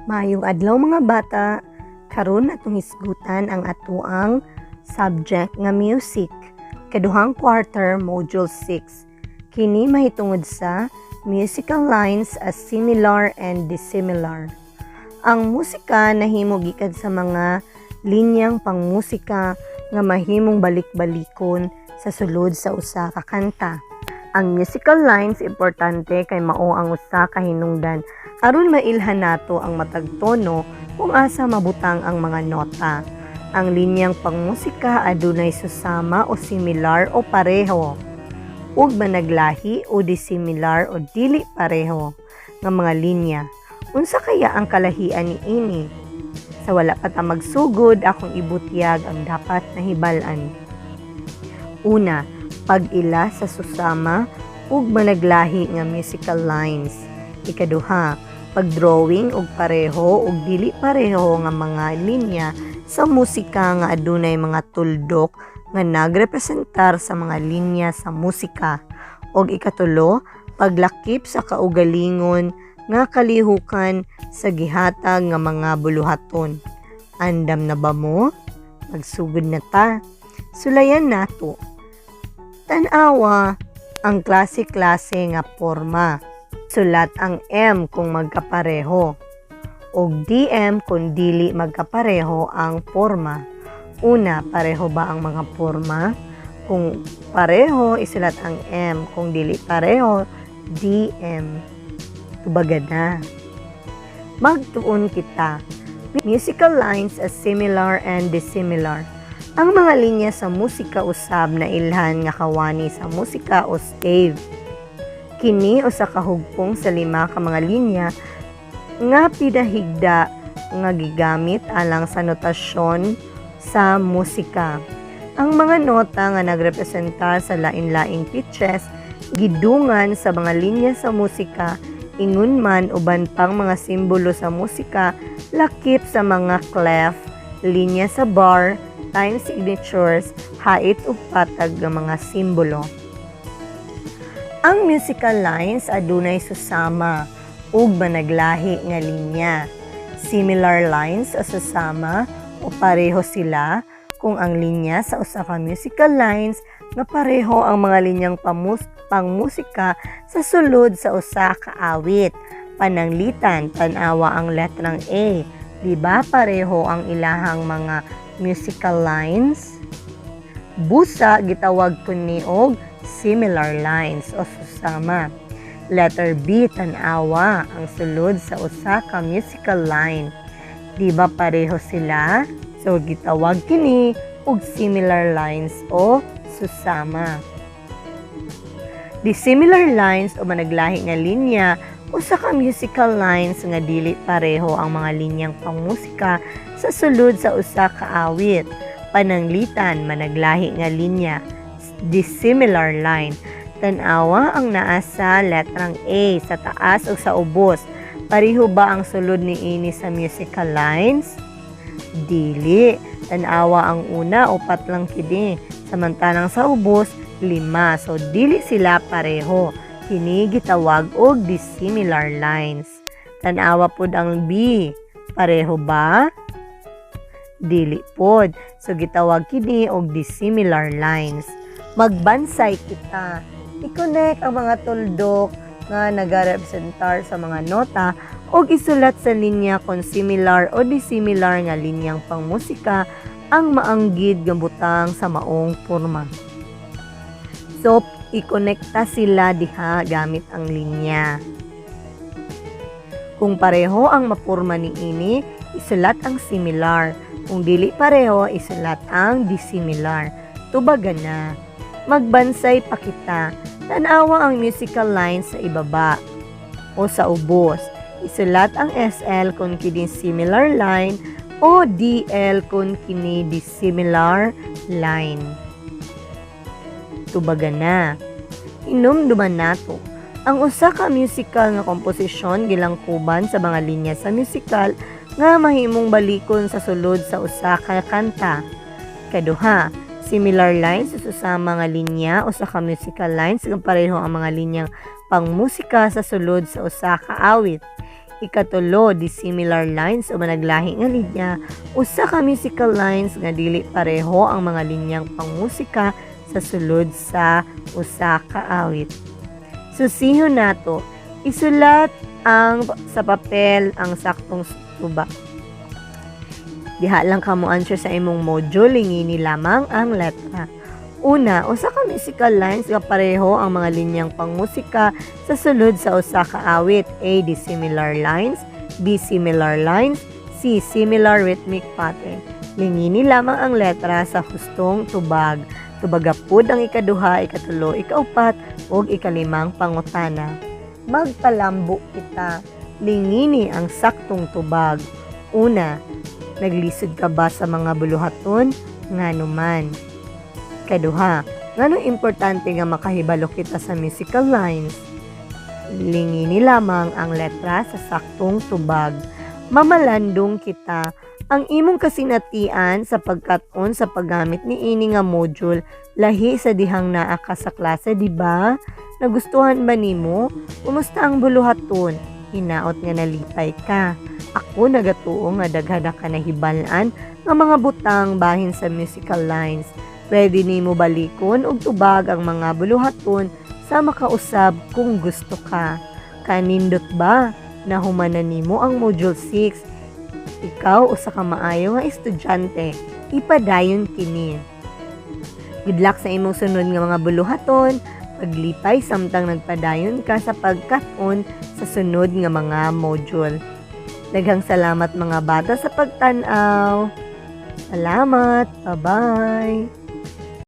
Maayong adlaw, mga bata. Karon atong hisgutan ang atoang subject nga music. Kaduhang quarter, module 6. Kini mahitungod sa musical lines as similar and dissimilar. Ang musika nahimo gikan sa mga linyang pangmusika nga mahimong balik-balikon sa sulod sa usa ka kanta. Ang musical lines importante kay mao ang usa ka hinungdan aron mailhan nato ang matag tono kung asa mabutang ang mga nota. Ang linyang pangmusika adunay susama o similar o pareho ug managlahi o dissimilar o dili pareho nga mga linya. Unsa kaya ang kalahian niini? Sa wala pa ta magsugod, akong ibutyag ang dapat nahibal-an. Una, pag-ila sa susama ug managlahi nga musical lines. Ikaduha, pag-drawing og pareho ug dili pareho nga mga linya sa musika nga adunay mga tuldok nga nagrepresentar sa mga linya sa musika. Og ikatulo, paglakip sa kaugalingon nga kalihukan sa gihatag nga mga buluhaton. Andam na ba mo? Magsugod na ta. Sulayan nato. Tan-awa ang klase-klase nga porma. Sulat ang M kung magkapareho ug DM kung dili magkapareho ang porma. Una, pareho ba ang mga porma? Kung pareho, isulat ang M. Kung dili pareho, DM. Tubaga na. Magtuon kita. Musical lines as similar and dissimilar. Ang mga linya sa musika usab na ilhan nga kawani sa musika o stave. Kini usa ka hugpong sa lima ka mga linya nga pinahigda nga gigamit alang sa notasyon sa musika. Ang mga nota nga nagrepresentar sa lain-laing pitches gidungan sa mga linya sa musika, ingon man uban pang mga simbolo sa musika lakip sa mga clef, linya sa bar, time signatures, hait ug patag nga mga simbolo. Ang musical lines adunay susama ug managlahi nga linya. Similar lines o susama o pareho sila kung ang linya sa usa ka musical lines nga pareho ang mga linyang pangmusika sa sulod sa usa ka awit. Pananglitan, tan-awa ang letrang A. Di ba pareho ang ilahang mga musical lines? Busa, gitawag kini og similar lines o susama. Letter B, tan-awa ang sulod sa usa ka musical line. Di ba pareho sila? So gitawag kini og similar lines o susama. Dissimilar lines o managlahi nga linya, usa ka musical lines nga dili pareho ang mga linyang pangmusika sa sulod sa usa ka awit. Pananglitan, managlahi nga linya, dissimilar line. Tan-awa ang naa sa letrang A sa taas o sa ubos. Pareho ba ang sulod niini sa musical lines? Dili. Tan-awa ang una, upat lang kini. Samantalang sa ubos, lima. So, dili sila pareho. Kini gitawag og dissimilar lines. Tan-awa pud ang B. Pareho ba? Dili pod. So, gitawag kini og dissimilar lines. Magbansay kita. I-connect ang mga tuldok nga nagarepresentar sa mga nota og isulat sa linya kung similar o dissimilar nga linyang pangmusika ang maanggid nga butang sa maong porma. So, ikonekta sila diha gamit ang linya. Kung pareho ang mapurma niini, isulat ang similar. Kung dili pareho, isulat ang dissimilar. Tubaga na. Magbansay pa kita. Tanawa ang musical lines sa ibaba o sa ubos. Isulat ang SL kung kini similar line o DL kung kini dissimilar line. Tubaga na. Hinumduman nato. Ang usa ka musical nga komposisyon gilangkuban sa mga linya sa musical nga mahimong balikon sa sulod sa usa ka kanta. Kaduha, similar lines sa susama nga linya, usa ka musical lines nga pareho ang mga linyang pangmusika sa sulod sa usa ka awit. Ikatulo, dissimilar lines o managlahi nga linya, usa ka musical lines nga dili pareho ang mga linyang pangmusika sa sulod sa usa ka awit. Susihon nato, isulat ang sa papel ang saktong tubag. Diha lang ka mo answer sa imong module, lingini lamang ang letra. Una, usa ka musical lines nga pareho ang mga linyang pangmusika sa sulod sa usa ka awit. A. Dissimilar lines. B. Similar lines. C. Similar rhythmic pattern. Lingini lamang ang letra sa hustong tubag. Tubaga pud ang ikaduha, ikatulo, ikaupat, ug ikalimang pangutana. Magpalambo kita. Lingini ang saktong tubag. Una, naglisod ka ba sa mga buluhaton? Ngano man? Kaduha, nganong importante nga makahibalo kita sa musical lines? Lingini lamang ang letra sa saktong tubag. Mamalandong kita. Ang imong kasinatian sa pagkat-on sa paggamit niini nga module lahi sa dihang naa ka sa klase, di ba? Nagustuhan ba nimo? Kumusta ang buluhaton? Hinaot nga nalipay ka. Ako nagatuo nga daghan na ka nahibal-an nga mga butang bahin sa musical lines. Pwede nimo balikon og tubag ang mga buluhaton sa makausab kung gusto ka. Kanindot ba? Nahuman na nimo ang Module 6. Ikaw usa ka maayo nga estudyante. Ipadayon kini. Good luck sa imong sunod nga mga buluhaton. Paglipay samtang nagpadayon ka sa pagkat-on sa sunod nga mga module. Daghang salamat, mga bata, sa pagtan-aw. Salamat. Bye-bye.